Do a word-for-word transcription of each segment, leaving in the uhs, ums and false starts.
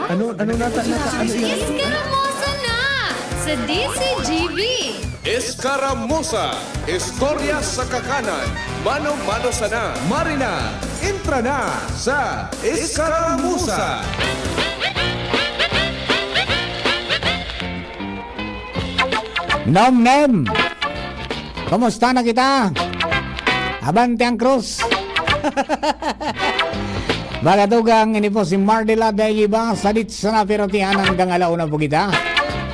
Ano, ano nata, nata, ano yan? Eskaramusa na sa D C G B. Eskaramusa, istorya sa kakanan, mano-mano sana. Marina, entra na sa Eskaramusa. Nom Nem! Kumusta na kita? Abante ang krus! Mga tugang, ini po si Mardela Deliba, sadit sana pero tiyanan hanggang alauna po kita.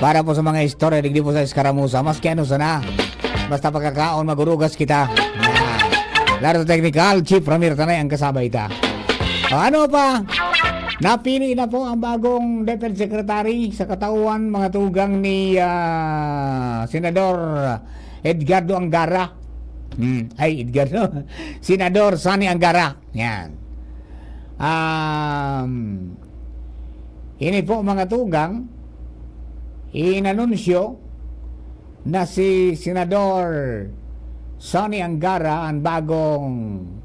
Para po sa mga istorya, digdi po sa Eskaramusa, maski ano sana. Basta pagkakaon, magurugas kita. Yan. Laro sa technical, Chief Ramir Tanay ang kasabay ta. O, ano pa? Napili na po ang bagong DepEd Secretary sa katauhan, mga tugang ni ah, Senador Edgardo Angara. Hmm, ay, Edgardo. Senador Sonny Angara. Yan. Um, ini po, mga tugang, inanunsyo na si Senador Sonny Angara ang bagong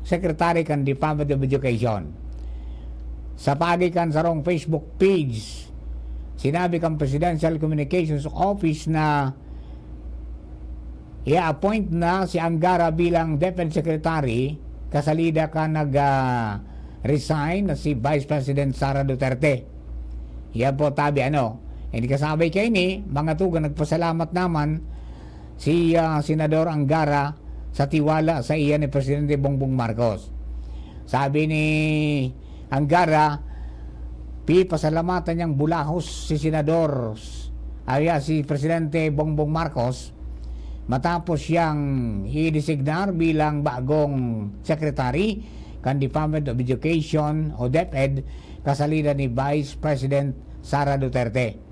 Secretary kan Department of Education. Sa paagi kan sarong Facebook page, sinabi kan Presidential Communications Office na i-appoint na si Angara bilang DepEd Secretary kasalida kan nag-resign na si Vice President Sara Duterte. Yan po, tabi ano. Hindi kasabay kaini, mga tugang, nagpasalamat naman si ah, Senador Angara sa tiwala sa iya ni Presidente Bongbong Marcos. Sabi ni Angara, pipasalamatan niyang bulahos si Senador, ay, ah, si Presidente Bongbong Marcos matapos siyang i-designar bilang bagong secretary kan Department of Education o DepEd kasalida ni Vice President Sara Duterte.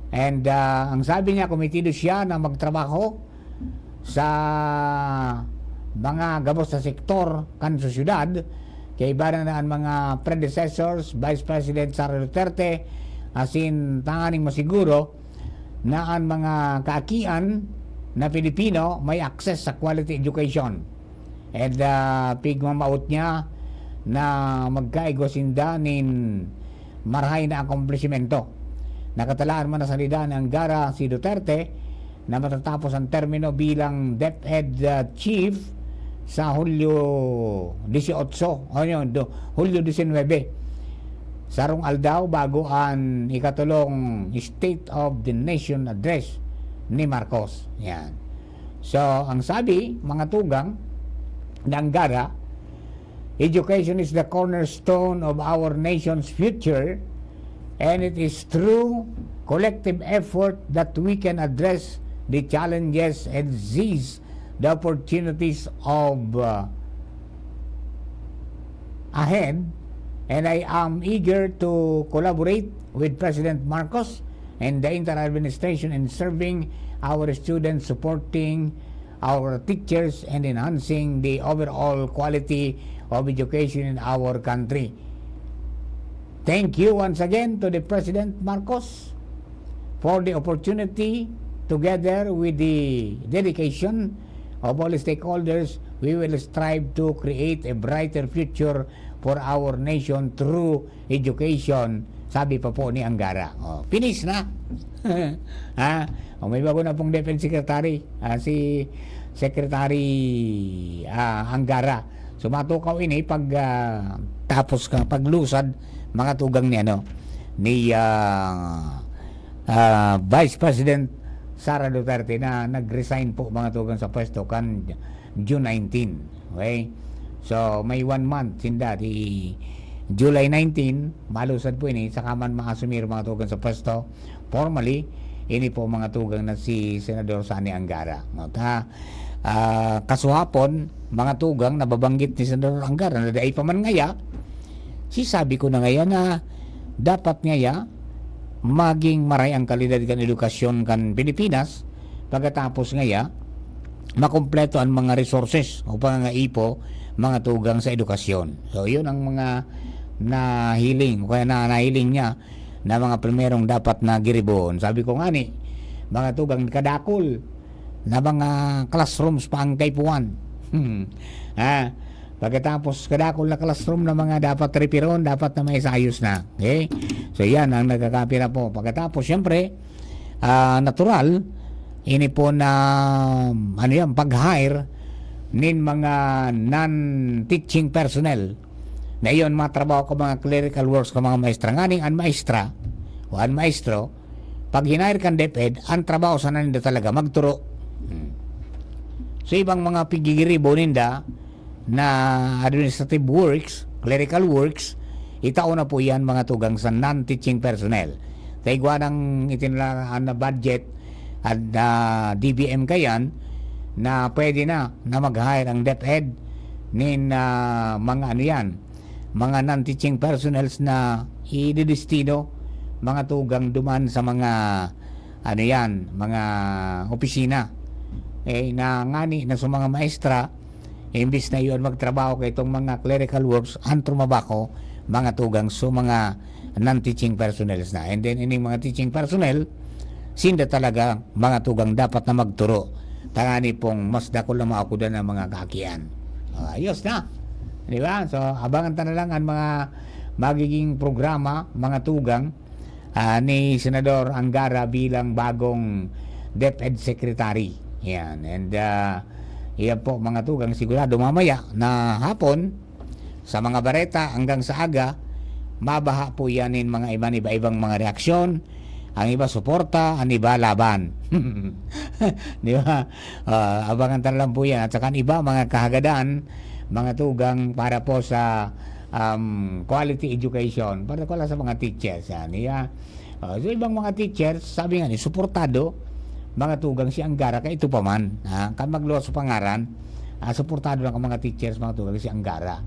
And ah, ang sabi niya, komitido siya na magtrabaho sa mga gabos na sektor kan sosyedad, kaiba na an mga predecessors, Vice President Sara Duterte, asin tanganing masiguro na an mga kaakian na Pilipino may access sa quality education. And ah, pigmamaot niya na magkaigwa sinda nin marahay na akomplisimento. Nakatalaan man na salida ni Angara si Duterte na matatapos ang termino bilang DepEd ah, Chief sa Hulyo dieciocho, o yun, do, Hulyo diecinuebe. Sarong aldaw bago an ikatulong State of the Nation Address ni Marcos. Yan. So, ang sabi, mga tugang, ni Angara, education is the cornerstone of our nation's future, and it is through collective effort that we can address the challenges and seize the opportunities of uh, ahead, and I am eager to collaborate with President Marcos and the entire administration in serving our students, supporting our teachers, and enhancing the overall quality of education in our country. Thank you once again to the President Marcos for the opportunity. Together with the dedication of all stakeholders, we will strive to create a brighter future for our nation through education, sabi pa po ni Angara. Oh, finish na. Ha? O, may bago na pong DepEd Secretary, ah, si Secretary ah, Angara. So matukaw ini pag ah, tapos ka paglusad, mga tugang ni ano, ni ah, ah, Vice President Sara Duterte na nag-resign po, mga tugang, sa pwesto kan June nineteen. Okay? So, may one month sinda, di July nineteen, malusad po ini, saka man maasumir, mga tugang, sa pwesto formally. Ini po, mga tugang, na si Senador Sonny Angara. No, ta, ah, kasuhapon, mga tugang, nababanggit ni Senador Angara na dai pa man ngaya, si sabi ko na ngaya na dapat ngaya maging maray ang kalidad kan edukasyon kan Pilipinas, pagkatapos ngaya makumpleto ang mga resources o pangangaipo, mga tugang, sa edukasyon. So, yun ang mga nahiling o kaya na nahiling niya na mga primerong dapat na giribohon. Sabi ko nga ni, mga tugang, kadakul na mga classrooms pa ang kaipuhan. Hmm. Ah, Pagkatapos, kadakul na classroom na mga dapat repiron, dapat na maisayos na. Okay? So, yan ang nagkakapira po. Pagkatapos, siyempre, ah, natural, ini po na, ano yan, pag-hire nin mga non-teaching personnel na iyon matrabaho ka mga clerical works ka mga maestra. Nganing an maestra o an maestro, pag hinire kan DepEd, ang trabaho sana ninda talaga magturo. Hmm. So, ibang mga pigigiribo ninda na administrative works, clerical works, itao na po yan mga tugang sa non-teaching personnel. Taigwa ng itinalahan na budget at ah, D B M kayan na pwede na na mag-hire ang DepEd nin ah, mga ano yan, mga non-teaching personnels na ididestino mga tugang duman sa mga ano yan, mga opisina. Eh, na ngani na sa mga maestra, imbis na iyon magtrabaho ka itong mga clerical works, ang trumabako, mga tugang so mga non-teaching personnels na. And then, ining mga teaching personnel, sinda talaga, mga tugang, dapat na magturo. Tangani pong mas dakul na maukudan ang mga kaakian. Ah, ayos na. Di ba? So, abangan ta na lang ang mga magiging programa, mga tugang, ah, ni Senador Angara bilang bagong DepEd Secretary. Yan. And ah, iyan po mga tugang, sigurado mamaya na hapon, sa mga bareta hanggang sa aga, mabaha po yan in mga iban iba-ibang mga reaksyon. Ang iba suporta, ang iba laban. Di ba? Ah, abangan ta na lang po yan. At saka ang iba, mga kahagadan, mga tugang para po sa um, quality education, para ko lang sa mga teachers. Yan, iya. Uh, so, ibang mga teachers, sabi nga ni, suportado, mga tugang si Angara, kay ito pa man, ha? Kan magluwas sa pangaran, ah, suportado lang ang mga teachers, mga tugang si Angara.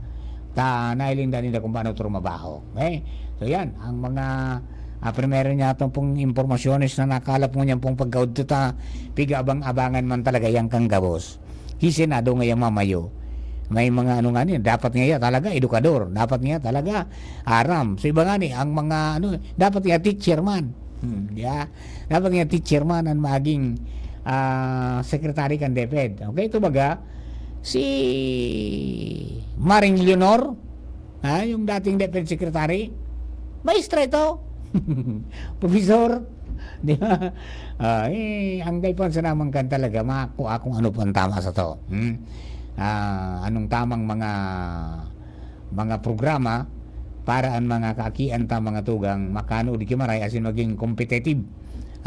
Ta, nailing dani na kung paano trumabaho. Okay? So, yan, ang mga ah, primero niya itong pong impormasyones na nakalap mo niyan pong pagkaudto ta, piga-abang-abangan man talaga yan kang gabos. Hi Senado ngaya mamayo. May mga ano nga niya, dapat ngaya talaga edukador, dapat ngaya talaga aram. So iba nga ni, ang mga ano, dapat nga teacher man. Hmm, di ba? Dapat nga teacher man ang maging ah, secretary kan DepEd. Okay, ito baga, si Maring Leonor, ha, yung dating DepEd Secretary, maestra ito. Professor. Di ba? Ah, eh, ang kaipuhan sa naman kan talaga, makakua kung ano po ang tama sa to. Hmm? Ah, anong tamang mga mga programa para ang mga kaakian ta mga tugang makano di kimaray asin maging competitive,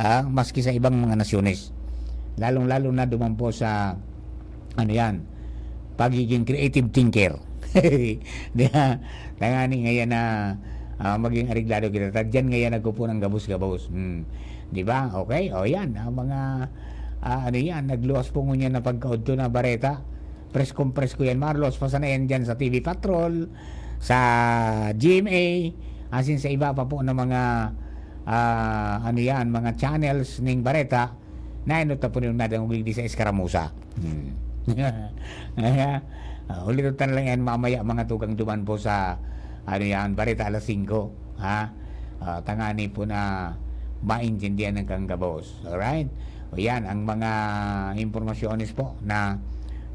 ah, maski sa ibang mga nasyones. Lalong-lalo na duman po sa, ano yan, pagiging creative thinker. Di ba? Tangani ngayon na ah, maging areglado kita. Tadyan ngayon nagkupo ng gabos-gabos. Hmm. Di ba? Okay? O yan, ang mga, ah, ano yan, nagluwas po ngunyan na pagkaudto na bareta. Preskong-presko yan. Marlos pa sana yan dyan sa T V Patrol, sa G M A, asin sa iba pa po na mga, ah, ano yan, mga channels ning bareta. Nainot na po ninyo nadangog digdi sa Escaramuza. Hmm. Kaya, ah, ulit na lang yan mamaya mga tugang duman po sa, ano yan, Bareta alas singko. Ha? Ah, tangani po na maintindihan ng kanggabos. Alright? O yan, ang mga impormasyones po na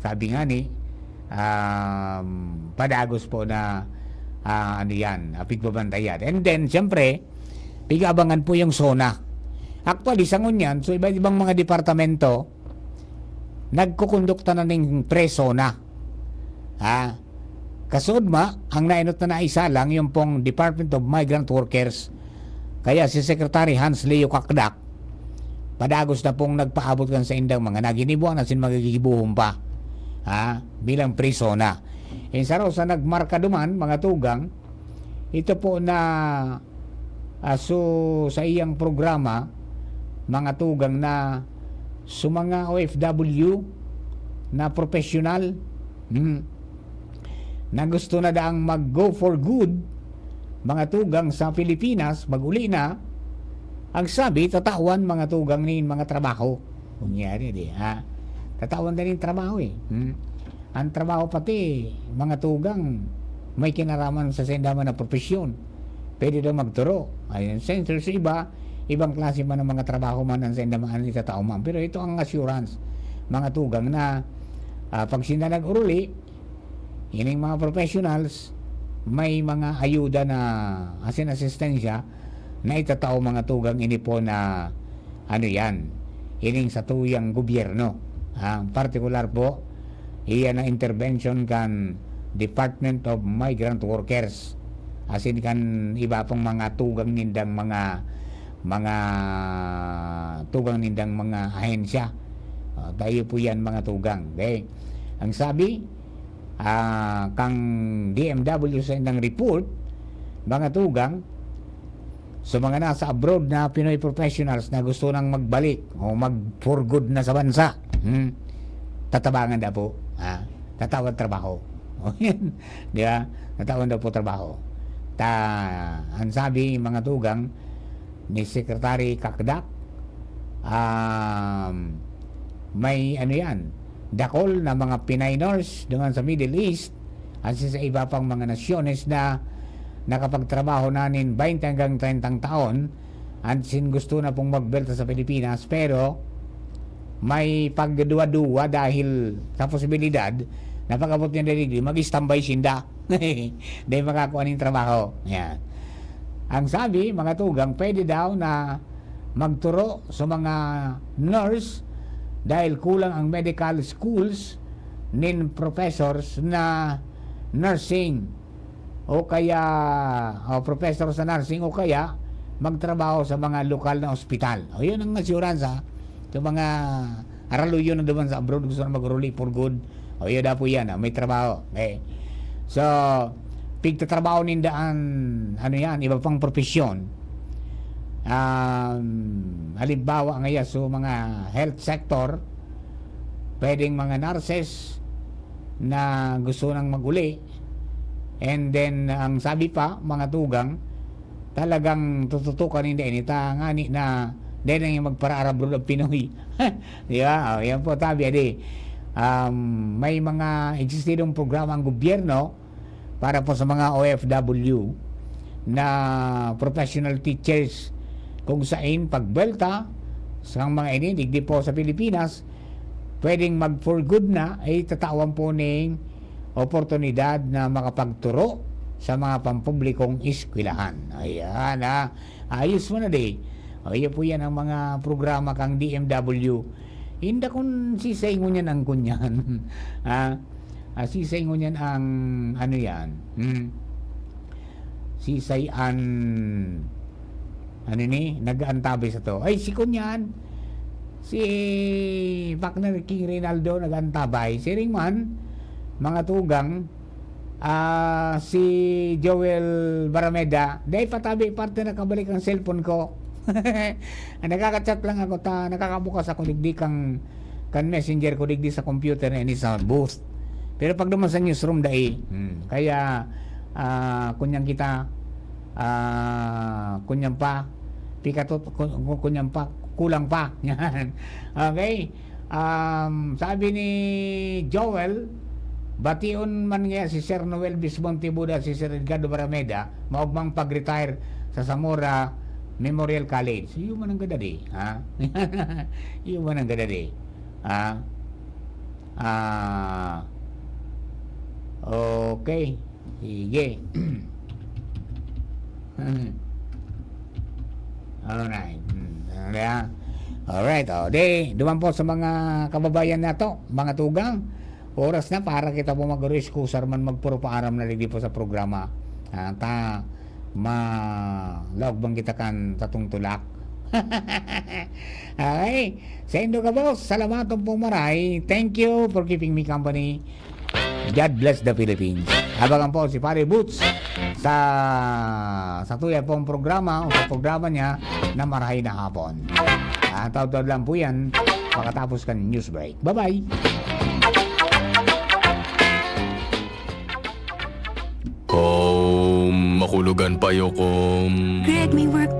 sabi nga ni, um, padagos po na, ah, ano yan, ah, pigbabantayan. And then, siyempre, pig-abangan po yung SONA. Actually, sa ngunyan, so iba't ibang mga departamento, nagkukondukta na ning pre-SONA. Ha? Kasudma, ang nainot na naisa lang yung pong Department of Migrant Workers. Kaya si Secretary Hans Leo Cacdac, padagos na pong nagpaabot kan sa indang mga naginibuan asin magigibuhon pa. Ha? Bilang pre-SONA. Yung saro sa nagmarka duman, mga tugang, ito po na, ah, so, sa iyang programa, mga tugang na so mga O F W na professional, hmm, na gusto na daang mag-go for good, mga tugang sa Pilipinas, mag-uli na, ang sabi, tatawan mga tugang nin mga trabaho. Kunyari, di, ha? Tatawan na rin trabaho eh. Hmm? Ang trabaho pati, mga tugang, may kinaraman sa senda man na propesyon. Pwede daw magturo. Ayun, sensor sa iba, ibang klase man ng mga trabaho man ang senda man itatao man. Pero ito ang assurance, mga tugang, na ah, pag sinda nag-uruli, Ining mga professionals, may mga ayuda na asin asistensya na itatao, mga tugang, ini po na ano yan, ining satuyang gobyerno. Ah, partikular po, iyan ang intervention kan Department of Migrant Workers, asin kan iba pang mga tugang nindang mga, mga tugang nindang mga ahensya. Ah, tayo po yan, mga tugang. Okay? Ang sabi, ah, kang D M W sa indang report, mga tugang, sa mga nasa abroad na Pinoy professionals na gusto nang magbalik o mag for good na sa bansa, hmm, tatabangan daw po, ha? Tatawan trabaho. O, yan. Di ba? Tatawan daw po trabaho. Ta, ang sabi, mga tugang, ni Secretary Cacdac, um, may ano yan, dakol na mga Pinay nurse duman sa Middle East at sa iba pang mga nasyones na nakapagtrabaho na nin twenty hanggang trentang taon, at sin gusto na pong magbelta sa Pilipinas, pero may pagduwa-duwa dahil sa posibilidad na pag-abot niya na digdi, mag-standby sinda. Dahil makakuha ning trabaho. Yan. Ang sabi, mga tugang, pwede daw na magturo sa mga nurse dahil kulang ang medical schools nin professors na nursing o kaya, o professor sa nursing o kaya magtrabaho sa mga lokal na ospital. O, yun ang assurance, ha, sa mga araluyo na duman sa abroad, gusto na mag-uli for good. O, yun na po yan, ah, may trabaho. Okay. So, pigtatrabaho ninda an, ano yan, iba pang profesyon. Um, halimbawa ngaya, so, mga health sector, pwedeng mga nurses na gusto nang mag-uli. And then, ang sabi pa, mga tugang, talagang tututukan ninda ini, ta ngani na dai na yung magparaarabroad ang Pinoy. Di ba? O, yan po, tabi, adi. Um, may mga existidong programa ang gobyerno para po sa mga O F W na professional teachers, kung sain pagbelta sa mga ini, digdi po sa Pilipinas, pwedeng mag for good na, ay tatawan po ning oportunidad na makapagturo sa mga pampublikong eskwelahan. Ayan, ha. Ayos mo na, di. O, iyo po yan ang mga programa kang D M W. Inda kun sisay ngunyan ang kunyan. Ha? Ah, sisay ngunyan ang, ano yan? Hmm. Sisay an, ano ni? Nag-aantabay sa to. Ay, si kunyan. Si Pakner King Reynaldo nag-aantabay. Siring man, mga tugang, ah, si Joel Barameda, dai pa tabi parte nakabalik ang cellphone ko. Nakaka-chat lang ako ta, nakakabukas ako digdi kang, kan messenger ko digdi sa computer na ini sa booth. Pero pag duman sa newsroom, dai. Hmm. Kaya, ah, kunyang kita, ah, kunyang pa, pikatot, ku-, ku-, kunyang pa, kulang pa. Yan. Okay? Um, sabi ni Joel, bation man ngaya si Sir Noel Bismonte Buda, si Sir Edgardo Barameda, maogmang pag-retire sa Zamora Memorial College. Iyo man ang gadadi, ha? Iyo man ang gadadi. Ha? Ah, okay. Sige. Alright. Hmm, ano na yan? Alright, o. Di, duman po sa mga kababayan nato, mga tugang, oras na para kita po mag-excusar man, magpuro paaram na digdi po sa programa. Ah, ta, ma-, laog bang kita kan tatong tulak? Okay. Saindo gabos, salamaton po maray. Thank you for keeping me company. God bless the Philippines. Abangan po si Pare Boots sa, sa tuya pong programa o sa programa niya na Marahay na Hapon. Ah, taud-taud lang po yan, pakatapos kan news break. Bye-bye! Kom, makulugan pa yo, kom. Greg, may work